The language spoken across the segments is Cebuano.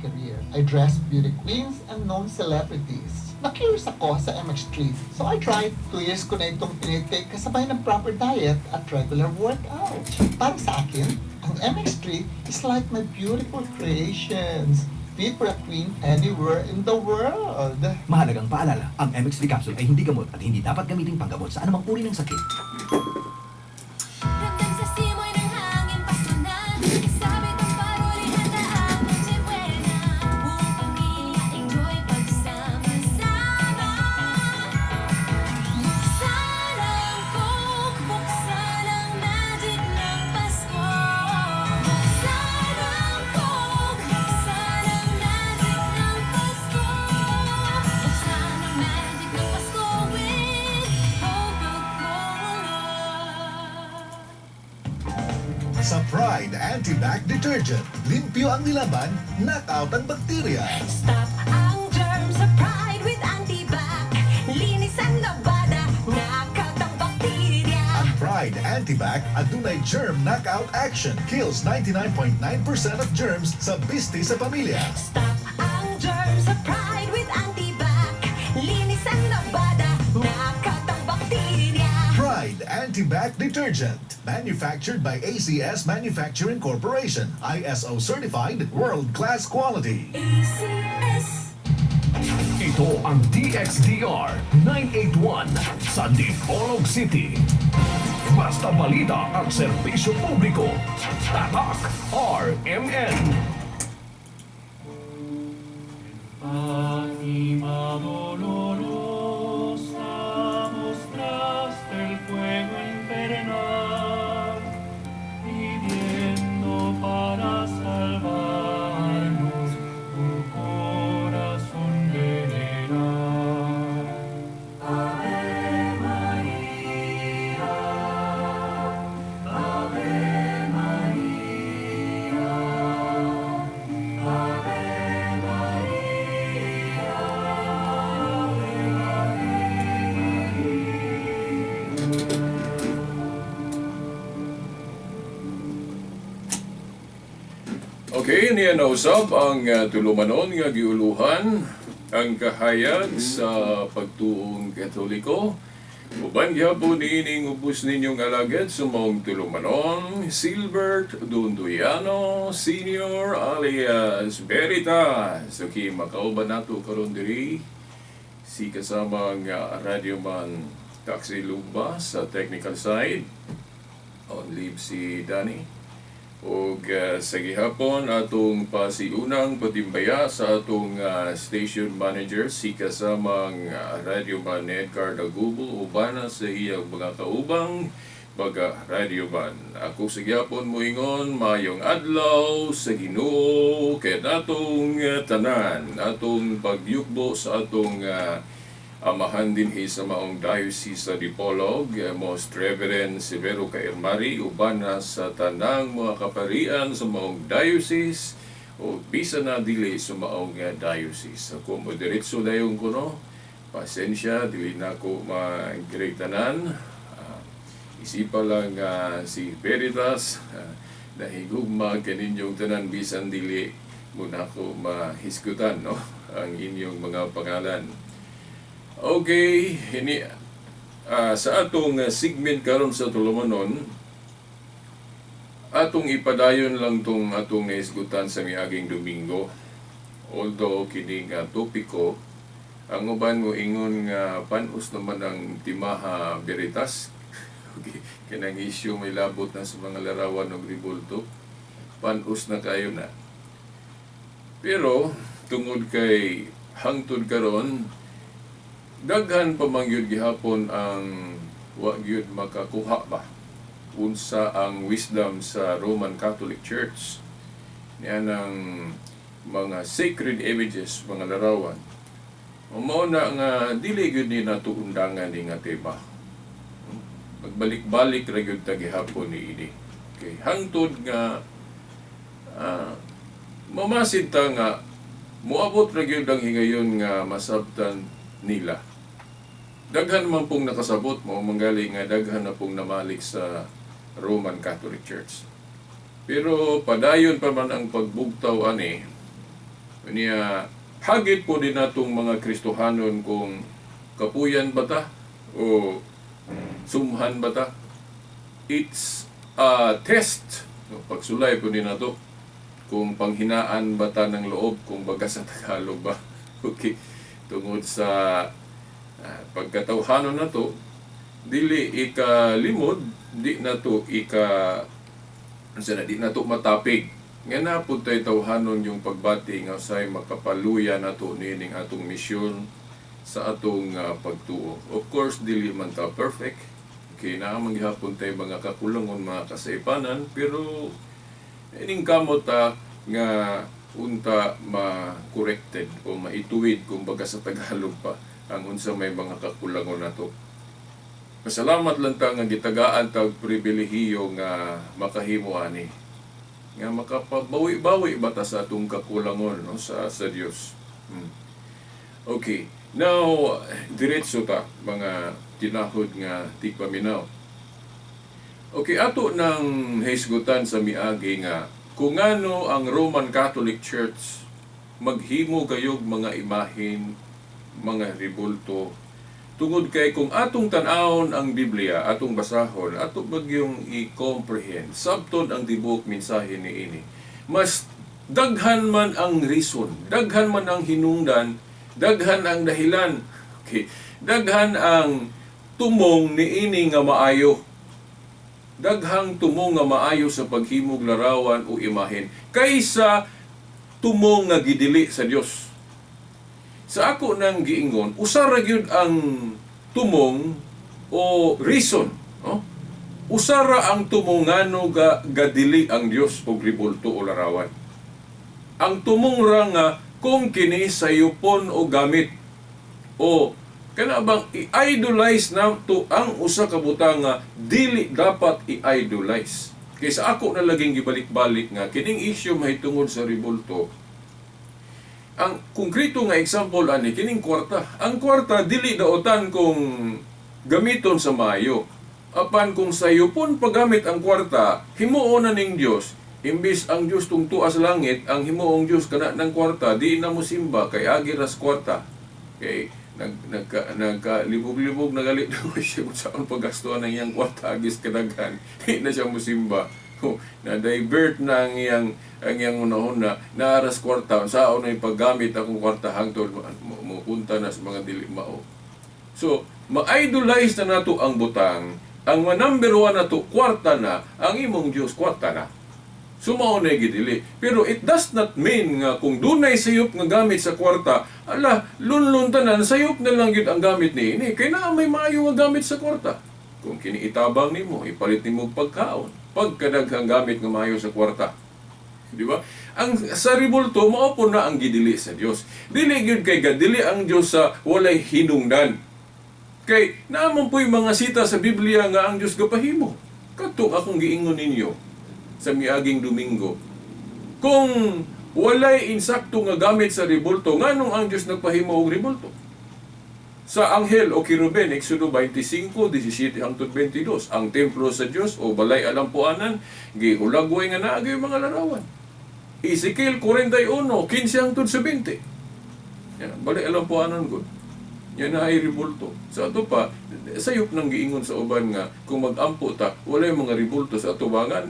career. I dress beauty queens and known celebrities. Na-curious ako sa MX3, so I tried. 2 years ko na itong tinitake kasabay ng proper diet at regular workout. Para sa akin, ang MX3 is like my beautiful creations. Fit for a queen anywhere in the world. Mahalagang paalala, ang MX3 capsule ay hindi gamot at hindi dapat gamitin panggamot sa anumang uri ng sakit. Ramdam sa simoy ng hangin, Pasko na. Sabit ang parol, handa ang Noche Buena. Buong pamilya, enjoy pagsama-sama. Buksan ang Coke, buksan ang magic ng Pasko. Buksan ang Coke, buksan ang magic ng Pasko. Buksan ang magic ng Pasko with Coca-Cola. Sa Pride Anti-Bac Detergent, limpyo ang nilaban, knockout ang bakterya. Stop ang germs sa Pride with Anti-Bac. Linis ang labada, knockout ang bakterya. Ang Pride Anti-Bac adunay germ knockout action. Kills 99.9% of germs sa bisti sa pamilya. Stop ang germs sa Pride with Anti-Bac. Linis ang labada, knockout ang bakterya. Pride Anti-Bac Detergent. Manufactured by ACS Manufacturing Corporation. ISO certified, world-class quality. ACS. Ito ang DXDR 981 sa Dipolog City. Basta balita at serbisyo publiko. Tatak RMN. Fátima dolorosa, mostraste el fuego infernal, pidiendo para salvarnos un corazón general. Ave María, Ave María, Ave María, Ave María. Okay, niya nausab ang tulumanon nga giuluhan ang kahayag sa pagtuong Katoliko. Uban gyapon niining ubos ninyong alagad sa maong tulumanon, Silbert Dunduyano Senior alias Veritas. Okay, makauban nato karon diri si kasamang radyoman Taxi Lumba sa technical side. On leave si Danny. Ug sa gihapon atong pasiunang patimbaya sa atong station manager si kasamang radyoman Edgar Dagubo ubana sa iyang mga kaubang mga radyoman. Ako sa gihapon moingon mayong adlaw sa Ginoo kay natong tanan atong pagyukbo sa atong amahan dinhi sa maong diocese sa Dipolog, Most Reverend Severo Caermari, uban na sa tanang mga kaparian sa maong diocese o bisan na dili sa maong diocese. Ako mo diretso dayon kuno. Pasensya, dili na ko ma-greet tanan. Isipa lang si Veritas, nahigugma kaninyong tanan bisan dili mo na ko mahisgutan, no, ang inyong mga pangalan. Okay, ini sa atong segment karon sa tulumanon, atong ipadayon lang tong atong nahisgutan sa miaging Domingo. Although kini nga topiko, ang uban mo ingon nga panos naman ang timaha, Veritas. Okay, kanang issue may labot na sa mga larawan og ribulto. Panos na kayo na. Pero tungod kay hangtod karon daghan pa man gyud gihapon ang wa gyud makakuha ba unsa ang wisdom sa Roman Catholic Church niya ng mga sacred images, mga larawan. O mao na nga dili gyud ni nato undangan ni nga tema. Magbalik-balik ra gyud ta gihapon ni ini. Okay, hangtod nga mamasid ta nga moabot ra gyud ang higayon nga masabtan nila. Daghan man pong nakasabot mo manggali nga daghan na pong namalik sa Roman Catholic Church. Pero padayon pa man ang pagbugtaw ani. Niya hagit po din natong mga Kristohanon kung kapuyan ba ta o sumhan ba ta. It's a test. No, pagsulay po din nato kung panghinaan ba ta ng loob, kung baga sa Tagalog ba. Okay. Tungod sa pagkatawhanon na to, dili ikalimod, di na to ika unsa na, di na to matapig. Nga na pud tay tawhanon yung pagbati nga say makapaluya na to niining atong misyon sa atong pagtuo. Of course, dili man ta perfect. Okay, naa man gihapon tay mga kakulangon, mga kasaypanan, pero ining kamot ta nga unta ma-corrected o maituwid, kumbaga sa Tagalog pa, ang unsa may mga kakulangon nato. Pasalamat lang ta nga gitagaan tag pribilehiyo nga makahimo ani, nga makapabawi-bawi ba ta sa atong kakulangon, no, sa Dios. Okay. Now, diretso ta, mga tinahod nga tigpaminaw. Okay, ato nang hisgutan sa miagi nga kung ngano ang Roman Catholic Church maghimo kayog mga imahin, mga ribulto, tungod kay kung atong tan-awon ang Biblia, atong basahon, ato bagyong i-comprehend, sabton ang tibuok mensahe niini. Mas daghan man ang reason, daghan man ang hinungdan, daghan ang dahilan, okay, daghan ang tumong niini nga maayo. Daghang tumong nga maayo sa paghimog larawan o imahen kaysa tumong nga gidili sa Dios. Sa ako nang giingon, usa ra gyud ang tumong o reason, no? Usa ra ang tumong ngano ga gadili ang Dios og ribulto o larawan. Ang tumong ra nga kung kini sayupon o gamit o kana bang i-idolize na to ang usa ka butang nga dili dapat i-idolize. Kaysa ako na laging gibalik-balik nga kining issue mahitungod sa ribulto. Ang konkreto nga example ani kining kwarta. Ang kwarta dili daotan kung gamiton sa maayo. Apan kung sayupon paggamit ang kwarta, himuon na ning Dios. Imbis ang Dios tungtua sa langit, ang himuong Dios kana ng kwarta, di na mo simba kay agi ras kwarta. Kay nagka libog-libog na gali siya kung saan paggastuhan ang iyang kwarta agis kadaghan. Di na siya musimba. Oh, na divert na ang iyang unahuna naaras kwarta, saan na paggamit akong kwarta hangtod mupunta na sa mga dili mao. So, ma-idolize na nato ang butang, ang ma-number one nato, kwarta na, ang imong Diyos, kwarta na. So, mao na gidili. Pero it does not mean nga kung dunay sayop nga gamit sa kwarta, ala, lunlun tanan, sayop na lang gyud ang gamit ni ini. Kay naa may maayo nga gamit sa kwarta. Kung kini itabang nimo, ipalit nimo og pagkaon. Pagkadaghang gamit nga maayo sa kwarta. Di ba? Ang sa ribulto, mao po na ang gidili sa Dios. Dili gyud kay gadili ang Dios sa walay hinungdan. Kay naamon po'y mga sita sa Biblia nga ang Dios gapahimo. Kadtong akong giingon ninyo sa miaging Domingo. Kung walay insakto nga gamit sa ribulto, nganong ang Dios nagpahimo og ribulto? Sa anghel o kiruben, Exodo 25:17 hangtod 22, ang templo sa Dios o balay alampuanan, gihulagway nga naa gyud mga larawan. Ezekiel 41:15 hangtod sa 20. Yan, balay alampuanan gud. Yan na ay ribulto. Sa ato pa, sayop nang giingon sa uban nga kung mag-ampo ta, walay mga ribulto sa atubangan.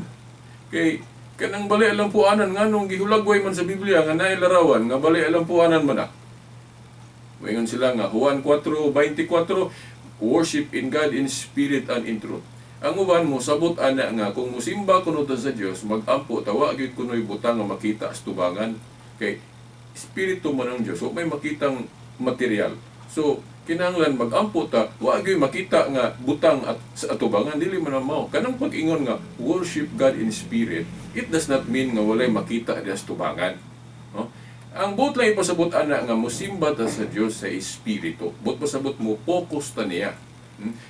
Kay kanang balay alampuanan, nganong gihulagway man sa Biblia nga naay larawan nga balay alampuanan man na. Moingon sila nga Juan 4:24, "Worship in God in spirit and in truth." Ang uban mo sabot ana nga kung musimba kuno ta sa Dios, mag-ampo ta, wa gyud kunoy butang nga makita sa tubangan. Kay espiritu man ang Dios, wa may makitang material. So kinahanglan mag-ampo ta, wa gyud makita nga butang at sa atubangan, dili man ang mao. Kanang pag-ingon nga "Worship God in spirit," it does not mean nga walay makita diha sa tubangan. No? Ang buot lang ipasabot ana nga musimba ta sa Dios sa espiritu. Buot pasabot mo focus ta niya.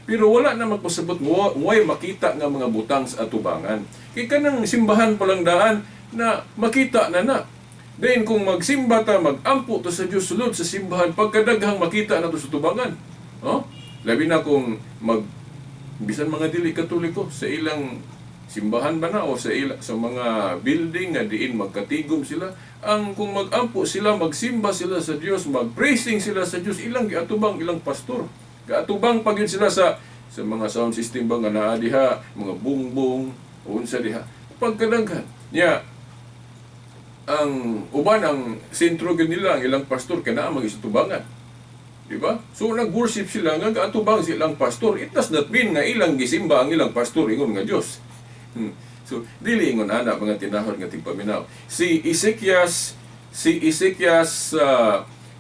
Pero wala na magpasabot mo way makita nga mga butang sa atubangan. Kay kanang simbahan pa lang daan na makita na na. Then kung magsimba ta, magampo ta sa Dios sulod sa simbahan, pagkadaghang makita na to sa tubangan. No? Labi na kung mag bisan mga dili Katoliko sa ilang simbahan ba na o sa ila, sa mga building nga diin magkatigom sila. Ang kung magampo sila, magsimba sila sa Dios, magpraising sila sa Dios, ilang giatubang ilang pastor. Gaatubang pa gyud sila sa mga sound system ba nga naa diha, mga bungbong, unsa diha. Pagkadaghan. Nya ang uban, ang sentro gyud nila ang ilang pastor kay naa man tubangan. Di ba? So nag-worship sila nga gaatubang silang pastor. It does not mean nga ilang gisimba ang ilang pastor ingon nga Dios. So dili ingon ana, mga tinahod nga tigpaminaw. Si Ezekias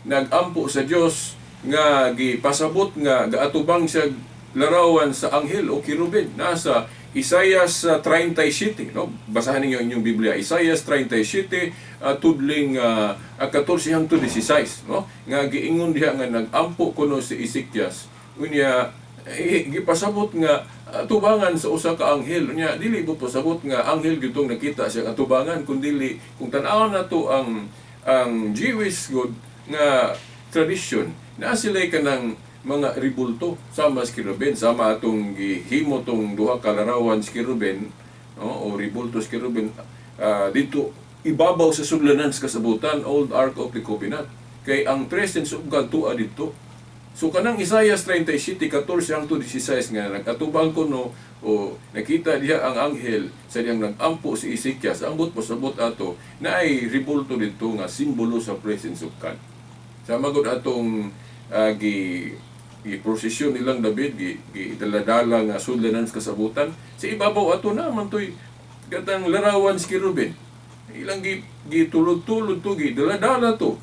nagampo sa Dios nga gipasabot nga gaatubang siya larawan sa anghel o kerubin. Nasa Isaias 37, no? Basahan ninyo inyong Biblia. Isaias 37, tudling 14 hangtod 16, no? Nga giingon diha nga nagampo kuno si Ezekias. Unya eh, gipasabot nga atubangan sa usa ka anghel. Unya dili mo pasabot nga anghel gyud tong nakita siya atubangan, kundili kung tan-awon nato ang Jewish God nga tradition na sila kanang mga ribulto sama sa kerubin, sama atong gihimo tong duha ka larawan sa kerubin, no, o ribulto sa kerubin dito ibabaw sa sudlanan sa kasabutan, old Ark of the Covenant, kay ang presence of God tuwa dito. So kanang Isaiah 37:14 hangtod 16 nga nag-atubang kuno o nakita diha ang anghel sa diyang nag-ampo si Ezekias, ang buot pasabot ato na ay ribulto dito nga simbolo sa presence of God. Sa magod atong gi gi prosesyon nilang David, gi, gi dala-dala nga sudlanan sa kasabutan, sa ibabaw ato na man toy katang larawan sa kerubin, ilang gi gitulod-tulod to, gi dala-dala to.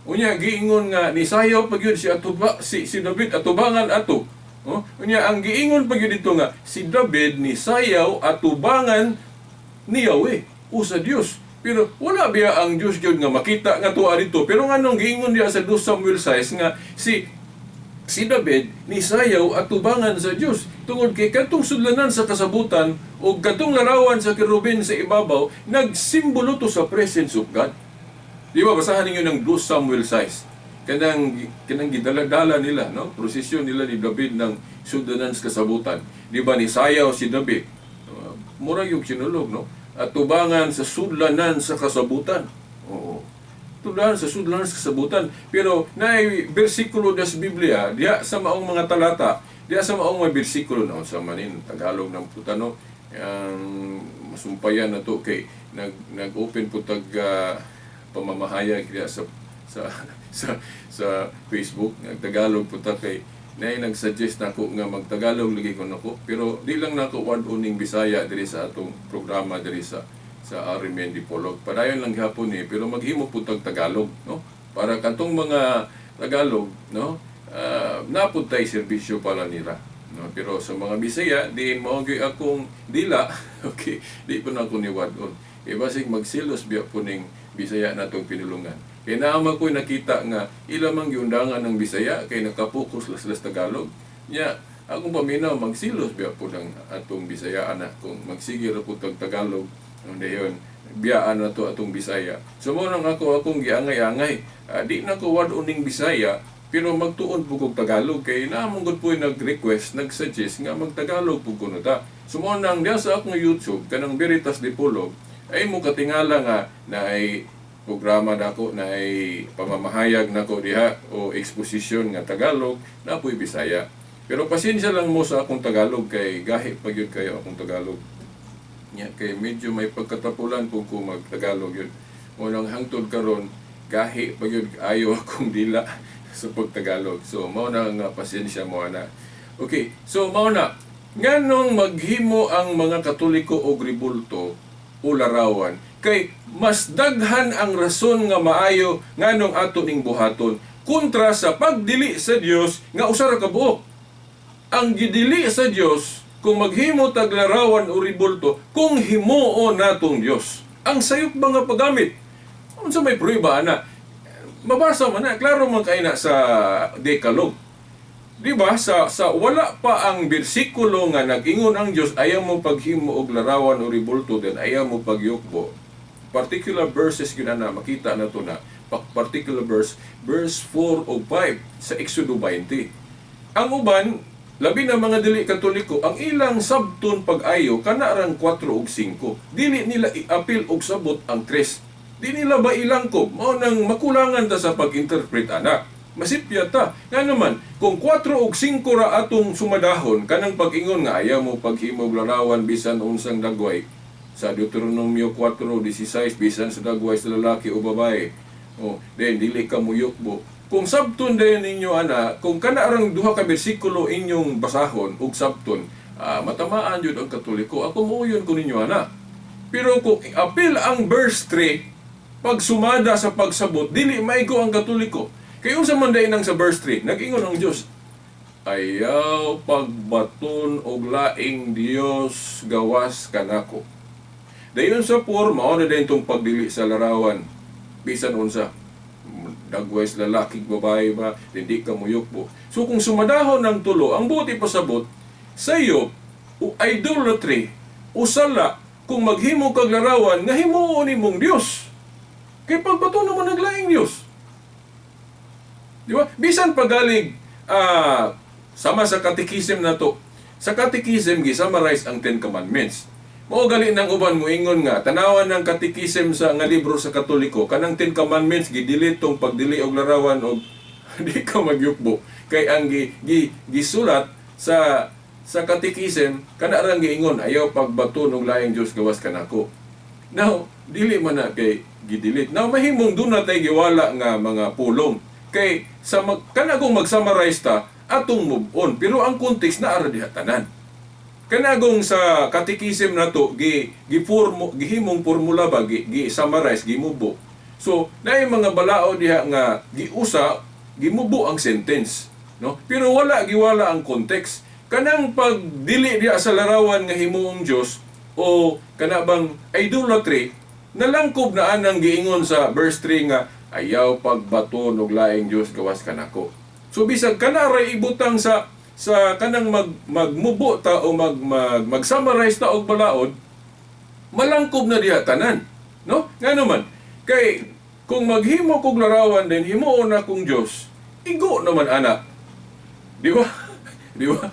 Unya giingon nga nisayaw pa gyud si atuba si si David atubangan ato. Oh, unya ang giingon pa gyud dito nga si David nisayaw atubangan ni Yahweh o sa Dios. Pero wala biya ang Dios gyud nga makita nga tuwa dito. Pero nganong giingon diya sa 2 Samuel 6 nga si si David nisayaw atubangan sa Dios? Tungod kay katong sudlanan sa kasabutan o katong larawan sa kerubin sa ibabaw nagsimbolo to sa presence of God. Di ba, basahan ninyo ng 2 Samuel 6. Kanang gidala-dala nila, no? Prosesyon nila ni David ng sudlanan sa kasabutan. Di ba nisayaw si David? Mura yung sinulog, no? At tubangan sa sudlanan sa kasabutan. Oo. Tubangan sa sudlanan sa kasabutan. Pero naay bersikulo das Biblia, diya sa maong mga talata, diya sa maong mga bersikulo na sa manin Tagalog ng puta, no? Ang masumpayan na to kay nag-open po tag pamamahayag diya sa Facebook, nagtagalog po ta kay naay nag-suggest nako nga magtagalog lagi ko nako, pero di lang nako wad-on ning Bisaya diri sa atong programa diri sa RMN Dipolog. Padayon lang gihapon ni, pero maghimo pud tag Tagalog, no, para katong mga Tagalog, no, napud tay serbisyo pala nila, no? Pero sa mga Bisaya diin mao gyud akong dila, okay, di po na ako ni wad-on e basig magsilos biya po ning Bisaya natong pinulungan. Kay naa man ko'y nakita nga ila mang giundangan ng Bisaya kay nakapokus laslas Tagalog. Nya akong paminaw, magsilos biya po ng atong Bisaya ana kung magsige ra po tag Tagalog ang dayon biyaan na to atong Bisaya. So mo nang ako akong giangay-angay. Di na ko wad ning Bisaya pero magtuon po kog Tagalog kay naa man gud po'y nag-request, nag-suggest nga magtagalog po kuno ta. So mo nang diya sa akong YouTube kanang Veritas Dipolog ay mo katingala nga na ay programa nako na ay pamamahayag nako diha o exposition nga Tagalog na po'y Bisaya. Pero pasensya lang mo sa akong Tagalog kay gahi pa gyud kayo akong Tagalog. Nya kay medyo may pagkatapulan po ko mag-Tagalog yun. Mo nang hangtod karon gahi pa gyud ayo akong dila sa pagtagalog. So mao na nga pasensya mo ana. Okay, so mao na nganong maghimo ang mga Katoliko og ribulto o larawan, kay mas daghan ang rason nga maayo nganong ato ning buhaton kontra sa pagdili sa Dios nga usa ra ka buok. Ang gidili sa Dios kung maghimo tag larawan o ribulto kung himuon natong Dios. Ang sayop ba nga paggamit? Unsa may prueba ana? Mabasa man na, klaro man kay na sa Decalogue. Di ba? Sa wala pa ang bersikulo nga nag-ingon ang Dios ayaw mo paghimo og larawan o ribulto, then ayaw mo pagyukbo. Particular verses gyud na makita na to na particular verse, verse 4 o 5 sa Exodo 20. Ang uban Labi na mga dili Katoliko, ang ilang sabton pag-ayo kana rang 4 ug 5. Dili nila iapil og sabot ang 3. Di nila ba ilangkob? Mao nang makulangan ta sa pag-interpret ana. Masipya ta. Nga naman, kung 4 ug 5 ra atong sumadahon, kanang pag-ingon nga ayaw mo paghimog larawan bisan unsang dagway. Sa Deuteronomio 4:16, bisan sa dagway sa lalaki o babae. O, then dili ka muyukbo. Kung sabton din ninyo ana, kung kana rang duha ka bersikulo inyong basahon ug sabton, matamaan jud ang Katoliko. Ako muuyon ko ninyo ana. Pero kung apil ang verse 3, pag sumada sa pagsabot, dili maigo ang Katoliko. Kay unsa man day nang sa verse 3, nag-ingon ang Dios, ayaw pagbaton og laing Dios gawas kanako. Dayon sa 4, mao na din tong pagdili sa larawan. Bisan unsa, dagway sa lalaki, babae ba, hindi ka muyukbo. So kung sumadahon ng tulo, ang buti pasabot, sa iyo, o idolatry, o sala, kung maghimo kag larawan, nga himuon nimong Dios. Kay pagbato naman ang laing Dios. Di ba? Bisan pagalig, sama sa catechism na to, sa catechism, gisummarize ang Ten Commandments. Mao gali ng uban moingon nga tanawan ng catechism sa nga libro sa Katoliko, kanang Ten Commandments gidelete tong pagdili og larawan og di ka magyukbo, kay ang gi, gi, gisulat sa catechism kana rang giingon ayaw pagbato og laing Dios gawas kanako. Now, dili man na kay gidelete. Now, mahimong doon na tay giwala nga mga pulong. Kay sa kanagong mag-summarize ta atong move on, pero ang context na ara diha tanan. Kanagong sa catechism na to gi gi gihimong formula ba, gi, gi summarize, gimubo. So naay mga balao diha nga giusa, gimubo ang sentence, no? Pero wala giwala ang context. Kanang pagdili diha sa larawan nga himuong Dios o kana bang idolatry, nalangkob na anang giingon sa verse 3 nga ayaw pagbato og laing Dios gawas kanako. So bisag kana ray ibutang sa kanang magmubo ta o mag, mag mag-summarize ta og balaod, malangkob na diha tanan, no? Ngano man kay kung maghimo kog larawan din himuon na kong Dios, igo naman ana, di ba? Di ba?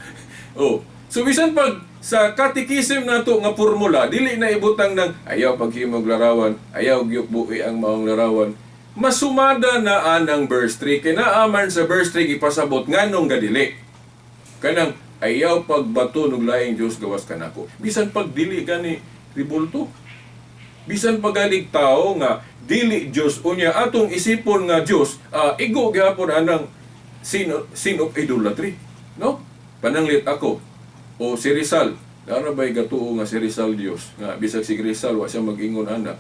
Oh, so bisan pag sa catechism nato nga formula dili na ibutang ng ayaw paghimog larawan, ayaw gyukbui ang maong larawan, masumada na anang verse 3, kay naaman sa verse 3 ipasabot nganong gadili. Kanang ayaw pagbato og laing Dios gawas kanako. Bisan pag dili gani ribulto. Bisan pagalig tao nga dili Dios unya atong isipon nga Dios, igo gihapon anang sin of idolatry, no? Pananglit ako o si Rizal, dara bay gatuo nga si Rizal Dios, nga bisag si Rizal wa siya mag-ingon ana.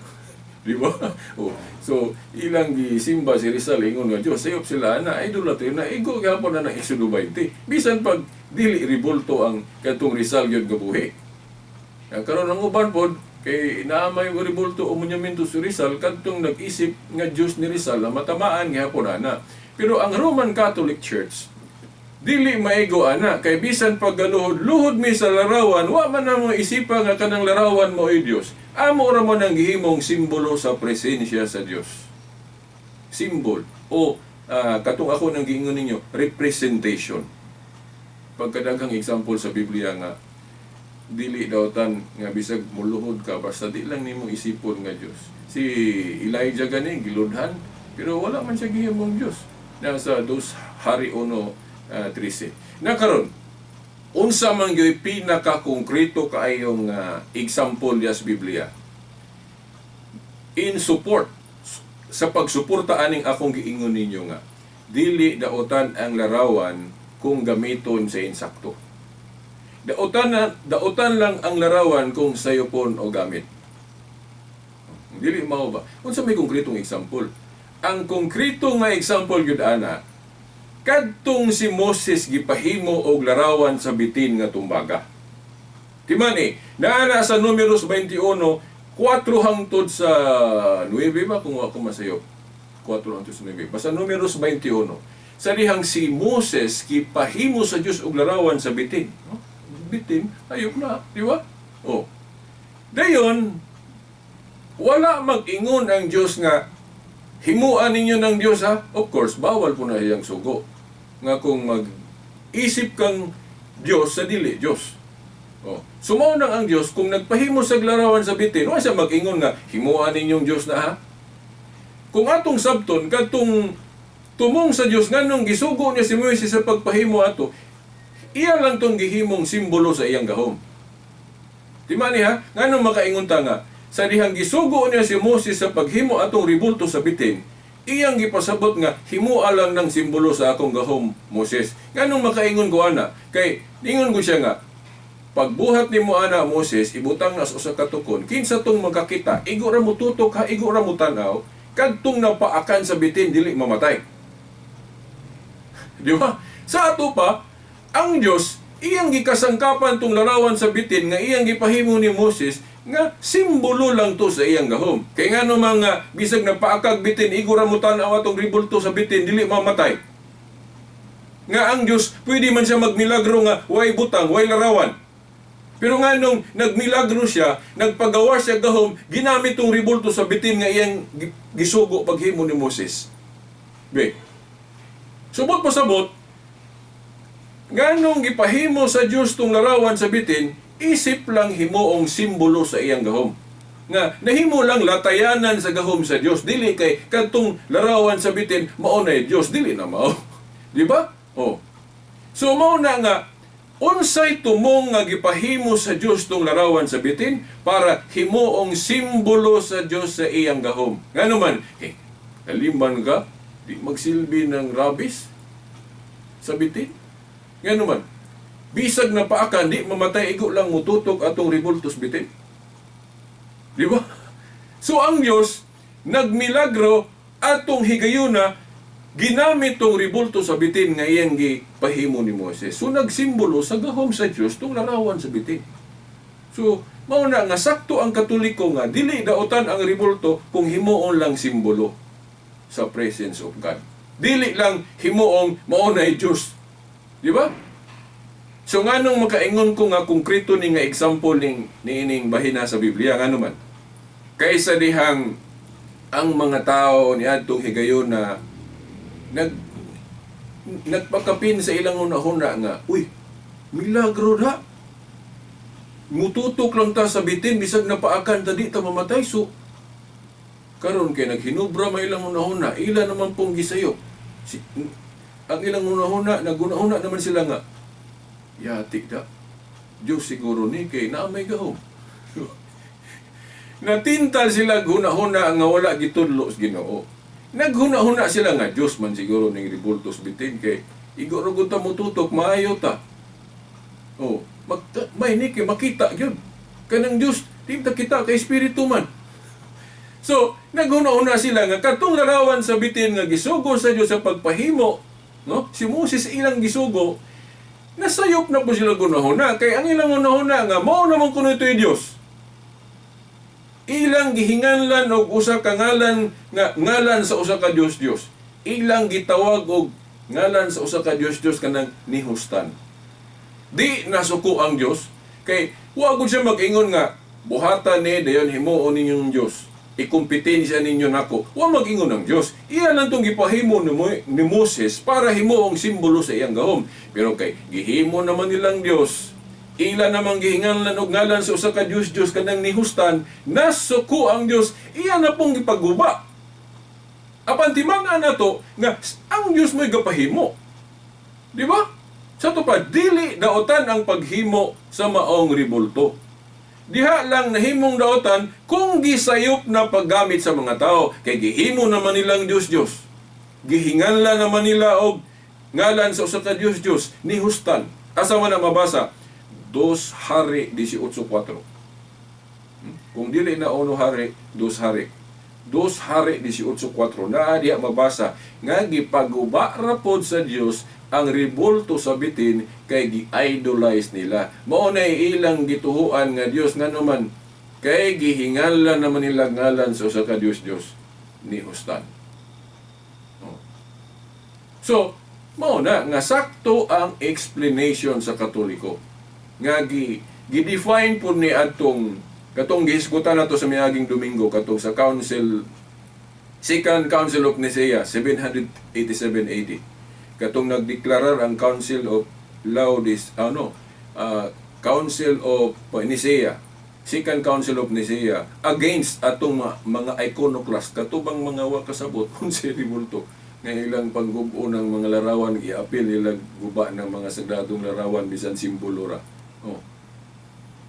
Di ba? Oh, so ilang gisimba si Rizal ingon nga Dios, sayop sila ana idolatry na, igo gihapon na ng Exodo 20. Bisan pag dili ribulto ang katong Rizal gyud gabuhi. Karon ang uban pod kay naa may ribulto o monumento si Rizal, kadtong nag-isip nga Dios ni Rizal na matamaan gihapon ana. Pero ang Roman Catholic Church dili maigo ana, kay bisan pag luhod mi sa larawan, wa man namo isipa nga kanang larawan mo ay Dios. Amo ra mo nang gihimong simbolo sa presensya sa Dios. Symbol o katong ako nang giingon ninyo, representation. Pagkadaghang example sa Biblia nga dili daw tan nga bisag muluhod ka basta di lang nimo isipon nga Dios. Si Elijah gani giludhan pero wala man siya gihimong Dios. Nasa dos Hari 1:13. Nakaron unsa man gyud pinaka konkreto kaayong example sa Biblia in support sa pagsuporta aning akong giingon ninyo nga dili daotan ang larawan kung gamiton sa insakto. Daotan lang ang larawan kung sayopon o gamit. Dili mao ba? Unsa may konkretong example? Ang konkreto nga example gyud ana, kadtong si Moses gipahimo og larawan sa bitin nga tumbaga. Timan naana sa Numeros 21, 4 hangtod sa 9 ba kung ako masayop. 4 hangtod sa 9. Basta Numeros 21. Sa dihang si Moses gipahimo sa Dios og larawan sa bitin. No? Bitin, ayop na, di ba? Oh. Dayon, wala mag-ingon ang Dios nga himuan ninyo ng Dios ha. Of course, bawal po na iyang sugo. Nga kung mag-isip kang Dios sa dili Dios. Oh. So mao nang ang Dios kung nagpahimo sa larawan sa bitin, wa siya mag-ingon nga himuan ninyong Dios na ha. Kung atong sabton kadtong tumong sa Dios nganong gisugo niya si Moises sa pagpahimo ato, iya lang tong gihimong simbolo sa iyang gahom. Di man niya, nganong makaingon ta nga sa dihang gisugo niya si Moses sa paghimo atong rebulto sa bitin, iyang gipasabot nga himoa lang ng simbolo sa akong gahom, Moses. Nganong makaingon ko ana? Kay ningon ko siya nga pagbuhat nimo ana, Moses, ibutang na sa usa ka tukon, kinsa tong makakita, igo ra mo tutok ha, igo ra mo tan-aw, kadtong napaakan sa bitin dili mamatay. Di ba? Sa ato pa, ang Dios iyang gikasangkapan tong larawan sa bitin nga iyang gipahimo ni Moses nga simbolo lang to sa iyang gahom. Kay ngano mga bisag napaakag bitin, igo ra mo tan-aw atong ribulto sa bitin dili mamatay. Nga ang Dios pwede man siya magmilagro nga way butang, way larawan. Pero nga nung nagmilagro siya, nagpagawa siya gahom, ginamit tong ribulto sa bitin nga iyang gisugo paghimo ni Moses. Be. Subot pa sabot, nganong gipahimo sa Dios tong larawan sa bitin, isip lang himuong simbolo sa iyang gahom. Nga nahimo lang latayanan sa gahom sa Dios, dili kay kadtong larawan sa bitin mao na Dios, dili na mao. Di ba? Oh. So mao na nga unsay tumong nga gipahimo sa Dios tong larawan sa bitin para himuong simbolo sa Dios sa iyang gahom. Ngano man, eh, naliman ka, di magsilbi ng rabis sa bitin. Ngano man, bisag na paakan, di mamatay, igo lang mututok atong ribultos bitin. Di ba? So ang Dios nagmilagro atong higayuna ginamit tong ribulto sa bitin nga iyang gipahimo ni Moses. So nagsimbolo sa gahom sa Dios tong larawan sa bitin. So mao na nga sakto ang Katoliko nga dili daotan ang ribulto kung himuon lang simbolo sa presence of God. Dili lang himuong mao na Dios. Di ba? So nganong makaingon ko nga konkreto ni nga example ning niining bahina sa Biblia, ngano man? Kaysa dihang ang mga tao niadtong higayon na nagpakapin sa ilang hunahuna nga, uy, milagro na. Mututok lang ta sa bitin bisag napaakan ta di ta mamatay. So karon kay naghinubra may ilang hunahuna, ila naman pong gisayo. Ang ilang hunahuna, naghunahuna naman sila nga yati da. Diyos siguro ni kay naa may gahom. Natintal sila hunahuna nga wala gitudlo sa Ginoo. Naghuna-huna sila nga Diyos man siguro ning ribultos bitin kay igo ra gud ta motutok maayo ta. Oh, may ni kay makita gyud. Kanang Diyos di ta kita kay espiritu man. So, naghuna-huna sila nga katong larawan sa bitin nga gisugo sa Diyos sa pagpahimo, no? Si Moses ilang gisugo, nasayop na po sila gunahuna kay ang ilang hunahuna nga mao naman kuno ito'y Diyos. Ilang gihinganlan og usa ka ngalan nga ngalan sa usa ka Dios Dios. Ilang gitawag og ngalan sa usa ka Dios Dios kanang nihustan. Di nasuko ang Dios kay wa gud siya mag-ingon nga buhatan ni dayon himuon ninyong Dios. Ikompetensya ninyo nako. Wa mag-ingon ang Dios. Iya lang tong gipahimo ni Moses para himuong simbolo sa iyang gahom. Pero kay gihimo naman nilang Dios, ila namang gihinganlan og ngalan sa usa ka Dios Dios kanang nihustan, nasuko ang Dios, iya na pong gipaguba. Apan timang-an nato nga ang Dios mo'y gapahimo. Di ba? Sa to pa dili daotan ang paghimo sa maong ribulto. Diha lang nahimong daotan kung gisayop na paggamit sa mga tao kay gihimo naman nilang Dios Dios. Gihinganlan naman nila og ngalan sa usa ka Dios Dios nihustan. Asa man na mabasa? 2 Hari 18:4. Kung dili na 1 Hari, 2 Hari. 2 Hari 18:4 naa diha mabasa nga gipaguba ra pod sa Dios ang ribulto sa bitin kay gi-idolize nila. Mao na ilang gituhuan nga Dios ngano man kay gihingalan naman nila ngalan sa usa ka Dios Dios ni Hustan. Oh. So, mao na nga sakto ang explanation sa Katoliko nga gi-define po ni atong katong gihisgutan nato sa miaging Domingo katong sa Council Second Council of Nicaea 787 AD katong nagdeklarar ang Council of Laodis, ano, Council of Nicaea, Second Council of Nicaea, against atong mga iconoclast, katubang mga wa kasabot kung si ribulto nga ilang panggubo ng mga larawan, iapil nila guba ng mga sagradong larawan bisan simbolo ra. Oh.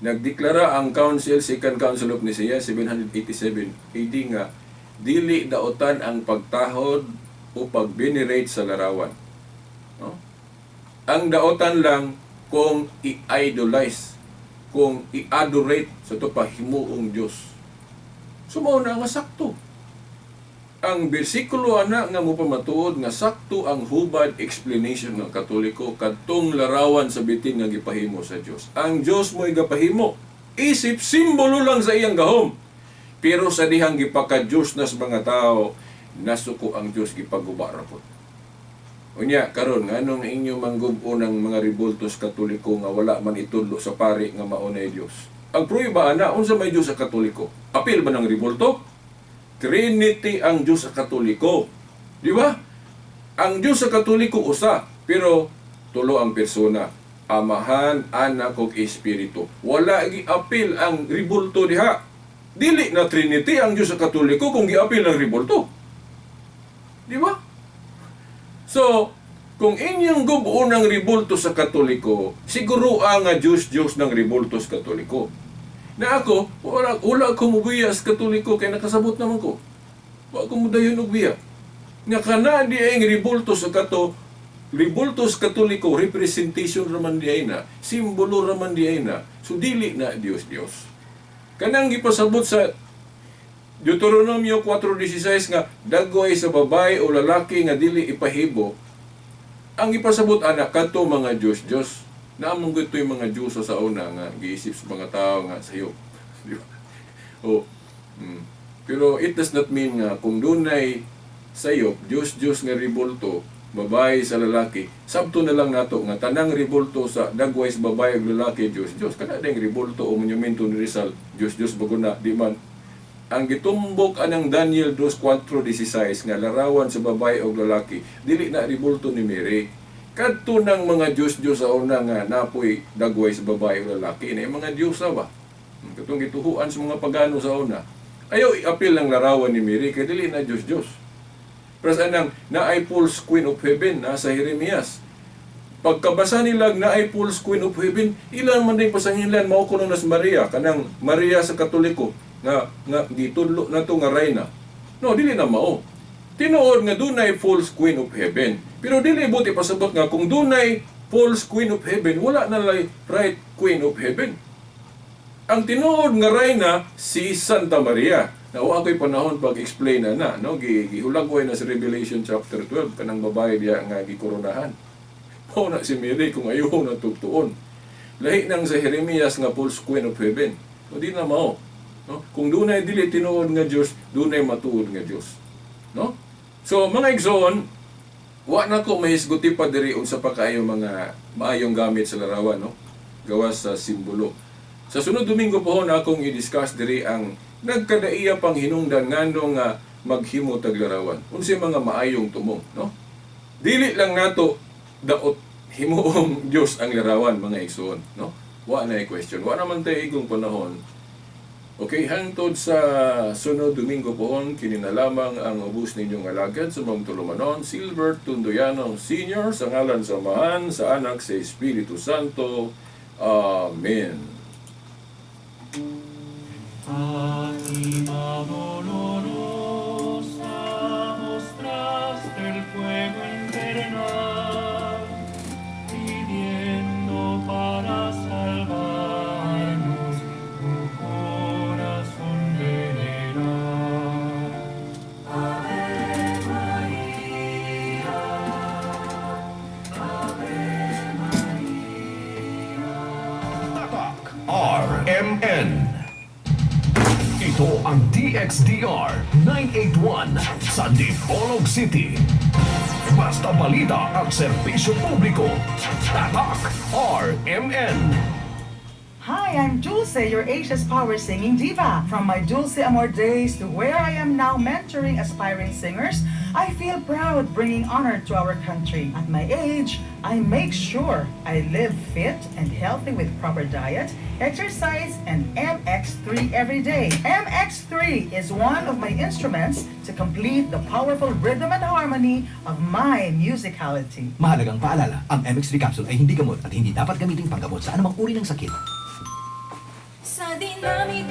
Nagdeklara ang Council, Second Council of Nicaea, 787 AD nga dili daotan ang pagtahod o pag-venerate sa larawan. No? Ang daotan lang kung i-idolize, kung i-adorate sa ito pa himuong Diyos. So mao na nga sakto. Ang bersikulo ana nga mopamatuod nga sakto ang hubad explanation ng Katoliko kadtong larawan sa bitin nga gipahimo sa Dios. Ang Dios mo'y gapahimo. Isip simbolo lang sa iyang gahom. Pero sa dihang gipaka-Dios na sa mga tao, nasuko ang Dios, gipaguba ra pod. Unya karon, nganong inyo manggub-o ng mga ribultos Katoliko nga wala man itudlo sa pari nga mao na Dios? Ang prueba ana, unsa may Dios sa Katoliko? Apil ba ng ribulto? Trinity ang Diyos sa Katoliko. Di ba? Ang Diyos sa Katoliko usa, pero tulo ang persona. Amahan, Anak ug Espiritu. Wala giapil ang ribulto diha. Dili na Trinity ang Diyos sa Katoliko kung giapil ang ribulto. Di ba? So, kung inyong gubuon ang ribulto sa Katoliko, siguro ang nga Diyos Diyos ng ribulto sa Katoliko. Na ako, wala ko mubiya sa Katoliko kay nakasabot naman ko. Wa ko mudayon og biya. Nga kana di ay ribulto sa ribulto sa Katoliko, representation raman di ay na, simbolo raman di ay na. So dili na Diyos Diyos. Kanang gipasabot sa Deuteronomio 4:16 nga dagway sa babae o lalaki nga dili ipahibo, ang gipasabot ana kadto mga Diyos Diyos. Naamong gito yung mga Diyos sa una nga giisip sa mga tao nga sayo. Di ba? O, Pero it does not mean nga kung dunay sayop, Diyos Diyos nga ribulto, babae sa lalaki, sabto na lang nato nga tanang ribulto sa dagway sa babae ug lalaki Diyos Diyos. Kana ding ribulto o monumento ni Rizal, Diyos Diyos bago na di man. Ang gitumbok anang Daniel 2:4-16 nga larawan sa babae og lalaki, dili na ribulto ni Mary. Kadto ng mga Diyos-Diyos sa una nga napoy dagway sa babae o lalaki, na yung mga Diyos ba? Katong gituhuan sa mga pagano sa una. Ayaw iapil ang larawan ni Mary kay dili na Diyos-Diyos. Pero sa anang naay false queen of heaven nasa Jeremias. Pagkabasa nila naay false queen of heaven, ilan man din pasanginlan mao kuno nas Maria, kanang Maria sa Katoliko nga gitudlo na to nga reyna. No, dili na mao. Tinuod nga dunay false queen of heaven. Pero dili buti pasabot nga kung dunay false queen of heaven, wala na lay right queen of heaven. Ang tinuod nga reyna si Santa Maria. Na wa ako'y panahon pag-explain na na, no? Gihulagway na sa Revelation chapter 12 kanang babae diya nga gikoronahan. Mao na si Mary kung ayaw na tugtuon. Lahi nang sa Jeremias nga false queen of heaven. O di na mao. No? Kung dunay dili tinuod nga Dios, dunay matuod nga Dios. No? So mga igsoon, wa na ko mahisguti pa diri unsa pa kaayo mga maayong gamit sa larawan, no? Gawas sa simbolo. Sa sunod Domingo po na akong i-discuss diri ang nagkadaiya pang hinungdan ngano nga maghimo tag larawan. Unsay mga maayong tumong, no? Dili lang nato daot himuong Dios ang larawan, mga igsoon, no? Wa na question. Wa naman tayo igong panahon. Okay, hangtod sa sunod Domingo pohon, kini na lamang ang ubos ninyong alagad sa mga tulumanon, Silver Tundoyano Senior, sa ngalan sa Amahan, sa Anak, sa Espiritu Santo. Amen. Anima dolorosa, mostraste el fuego infernal, pidiendo para salvarnos tu corazón veneral. Ave Maria, Ave Maria. Tatak RMN. Ito ang DXDR 981 sa Dipolog City. Basta balita at serbisyo publiko. Tatak RMN. Hi, I'm Dulce, your Asia's Power Singing Diva. From my Dulce Amor days to where I am now mentoring aspiring singers, I feel proud bringing honor to our country. At my age, I make sure I live fit and healthy with proper diet, exercise, and MX3 every day. MX3 is one of my instruments to complete the powerful rhythm and harmony of my musicality. Mahalagang paalala, ang MX3 capsule ay hindi gamot at hindi dapat gamitin panggamot sa anumang uri ng sakit. Sa dinami